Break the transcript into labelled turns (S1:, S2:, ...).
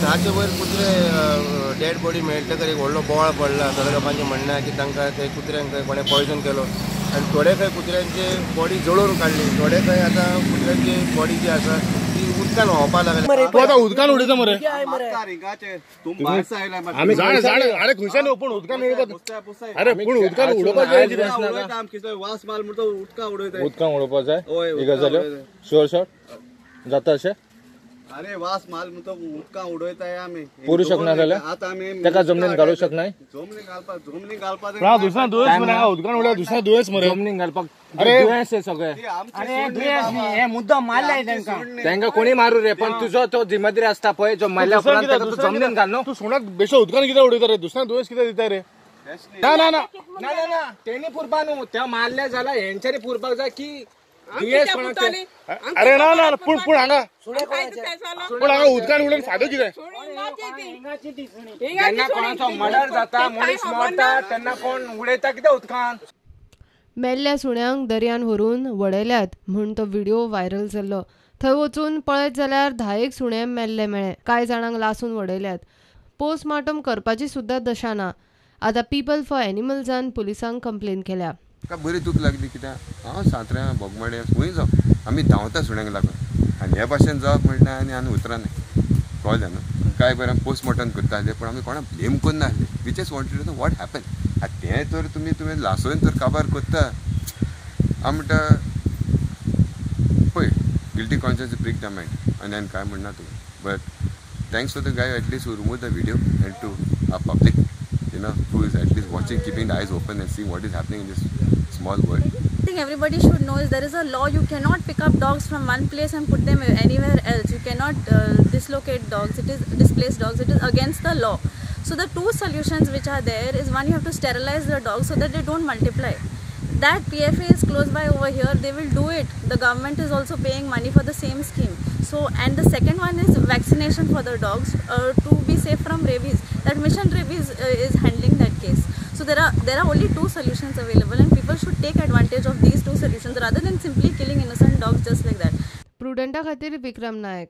S1: 10च्या वयर कुत्रे dead body मेळटकर एक व्हडलो बोवाळ पडला. थोड्या लोकांचें म्हणणें आहा की तांकां थंय कुत्र्यांक थंय कोणें पॉयजन केलो आनी थोडे खंय कुत्र्यांची बॉडी जळोवन काडली. थोडे खंय आतां कुत्र्यांची बॉडी जी आसा ती उदकान व्हांवपाक लागली.
S2: तूं आतां उदकान उडयता मरे. अरे खंयच्यान पूण उदकान उडोवपाक, अरे पूण उदकान उडोवपाक जाय कितें?
S3: वास माल म्हणटा उदकान उडयता,
S4: उदकान उडोवपाक जाय. ही गजाल शुअर शॉट जाता अशें.
S3: अरे वास माल म्हणतो उदकां उडयताय आमी,
S4: पुरू शकना जाल्यार
S3: आतां आमी
S4: ताका जमनीन घालूं शकनाय.
S3: जमनीन घालपाक, जमनीन घालपाक
S2: दुसरा दुयेंस मरे. उदकान उडयता दुसरा दुयेंस मरे.
S4: जमनीन घालपाक अरे दुयेंस हे सगळे.
S5: अरे दुयेंस न्ही, हे मुद्दम मारलाय तांकां.
S4: तांकां कोणी मारू रे, पण तुजो तो जिम्मेदारी आसता पळय, जो मारल्या उपरांत ताका तूं जमनीन घाल न्हू.
S2: तूं सुण्याक बेश्टो उदकान कितें उडयता रे, दुसऱ्या दुयेंस कितें दिता रे? ना ना ना
S4: ना ना, तेणी पुरपा न्हू, त्या मारल्या जाल्यार हेंच्यांनी पुरपाक जाय की.
S2: अरे ना ना, पूण पूण हांगा, पूण हांगा उदकान उडोवन फायदो कितें?
S4: जेन्ना कोणाचो मर्डर जाता, मनीस मरता तेन्ना कोण उडयता कितें उदकान?
S6: मेल्ल्या सुण्यांक दर्यान व्हरून वडयल्यात म्हूण तो व्हिडिओ व्हायरल जाल्लो. थंय वचून पळयत जाल्यार 10 सुणे मेल्ले मेळ्ळे. कांय जाणांक लासून वडयल्यात. पोस्टमार्टम करपाची सुद्दां दशा ना. आतां पीपल फॉर एनिमल्सान पुलिसांक कंप्लेन केल्या.
S7: म्हाका बरी दूख लागली कित्याक हांव सात्र्यां बोगमाड्या खंय जावं आमी धांवता सुण्यांक लागून आनी हे भाशेन जावप म्हणल्यार आनी आनी उतरां न्हय. कळ्ळें न्हू? काय बरें आमी पोस्टमॉर्टम करता आसले पूण आमी कोणाक ब्लेम करना आसले. We just wanted to know what happen. आतां तें तर तुमी तुवें लासोवन तर काबार करता. हांव म्हणटा पळय, guilty conscience prick the mind आनी आनी कांय म्हणना तुवें. But thanks to the guy at least who remove the video and to our public, you know, who is at least watching, keeping the eyes open and seeing what is happening in this small world.
S8: I think everybody should know is there is a law. You cannot pick up dogs from one place and put them anywhere else. You cannot dislocate dogs. It is displace dogs. It is against the law. So the two solutions which are there is, one, you have to sterilize the dogs so that they don't multiply. That PFA is close by over here. They will do it. The government is also paying money for the same scheme. So, and the second one is vaccination for the dogs to be safe from rabies. That Mission Rabies is handling that case. So there are only two solutions available, and people should take advantage of these two solutions rather than simply killing innocent dogs just like that.
S6: Prudenta खातीर विक्रम नायक.